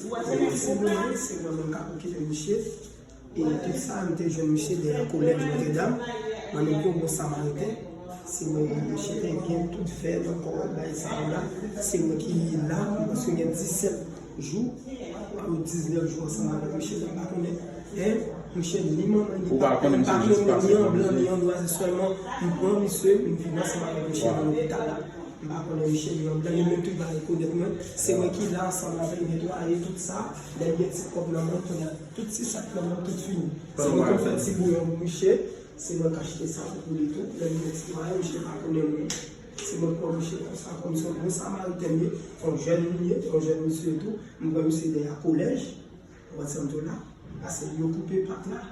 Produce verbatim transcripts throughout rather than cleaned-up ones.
Mwen se moun, se mwen menm k ap okipe misye. E tout sa, m te jwenn misye dèyè kolèj Notre Dame, nan men yon bon samariten. Se mwen, misye te gen tout vè nan kò l, bagay sa yo la. Se mwen ki la, m panse gen disèt jou, pou diznèf jou ansanm avèk misye, m pa konnen. E misye ni manman, ni papa, m pa konnen ni an blan, ni an nwa, se sèlman m pran misye, m vin ansanm avèk misye nan lopital la. M pa konnen misye ni an blan, li menm tou pa rekonèt mwen. Se mwen ki la ansanm avè l, netwaye tout sa. Lè l gen ti kòb nan men l, kounye a, tout ti sa k nan men l, tout fini. Se mwen ki fè ti bouyon pou misye. Se mwen k achte sa pou li tou. Lè l gen ti mwayen, misye pa konnen mwen. Se mwen k pran misye konsa, kòm se yon bon samariten li ye, yon jèn li ye, yon jèn misye tou. M pran misye dèyè kolèj, ou konprann sa m di w la? Paske yo koupe pak la.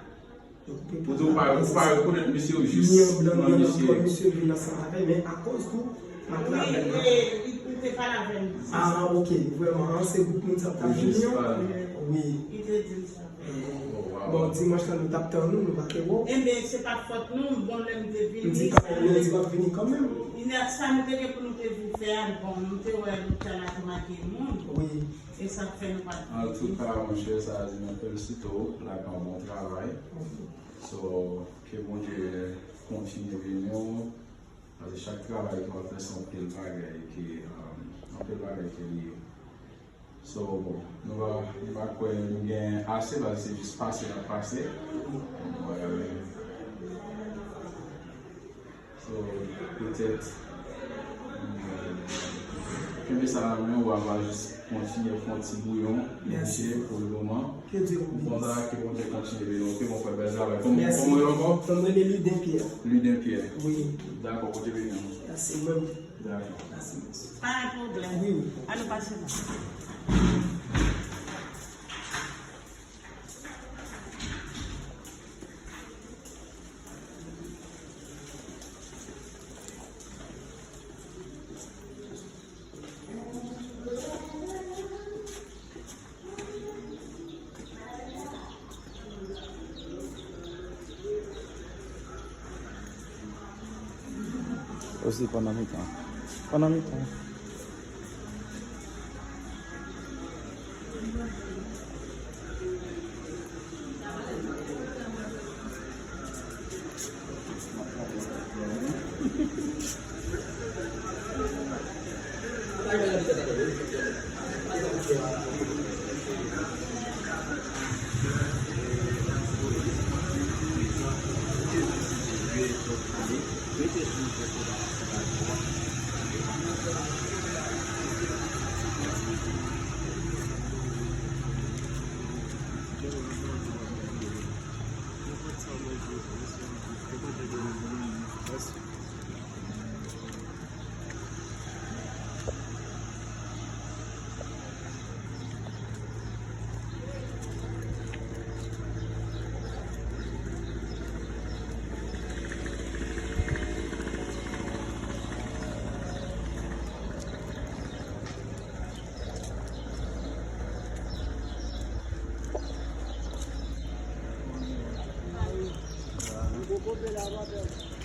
Yo koupe pak la. Ou pa, ou pa rekonèt misye, ou jis pran misye. Ni an blan, ni an nwa, misye vin ansanm avè l, men akoz tou, pak la avè l. Wi, li, li te pale avè m. Ah, ok, vrèman, an, se gwoup moun sa k ap vini an. Wi. Li te di m sa. Oh, wow. Bon, dimanch la, nou t ap tann ou, nou pa te wè w. Enben, se pa t fòt nou, bon, lè m te vini, m di kanmenm, nou di m ap vini kanmenm. Sa nou te gen pou nou te vin fè a, bon, nou te wè lopital la te make moun. Wi. E sa k fè nou pa t vini. Antouka, monchè, sa a di nou felisite w, l ap fè yon bon travay. So, ke Bondye kontinye beni w. Paske chak travay ke w ap fè, se anpil bagay ke, um, anpil bagay ke li ye. So, bon, nou pa, nou pa kwè nou gen ase, paske se jis pase n ap pase. So, petèt, kenbe sa nan men w, w a jis kontinye fè yon ti bouyon, mesye, pou le moman. Ke Dye beni w. Bon, sa, ke Bondye kontinye beni w, ok, mon frè, bèl travay. Kòman, kòman w rele ankò? Mwen rele Luden Pierre. Luden Pierre. Wi. Dakò, Bondye beni w. Mèsi, mwen. Dakò. Mèsi, mèsi. Pa gen pwoblèm. Wi, wi. Ann nou pase la. Osi pandan mitan. Pandan mitan.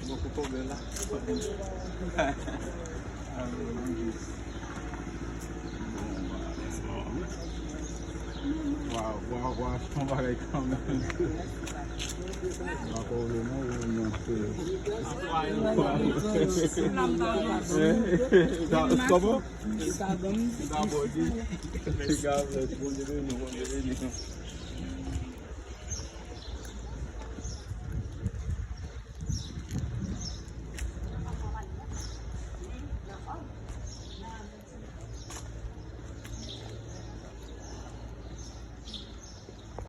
Bon, pou koube la. Waw, waw, waw, se yon bagay kanmenm. Mwen pa koube non, ou menm non. Kòman? Sa bon? Sa bon, di. God bless, Bondye beni, Bondye beni.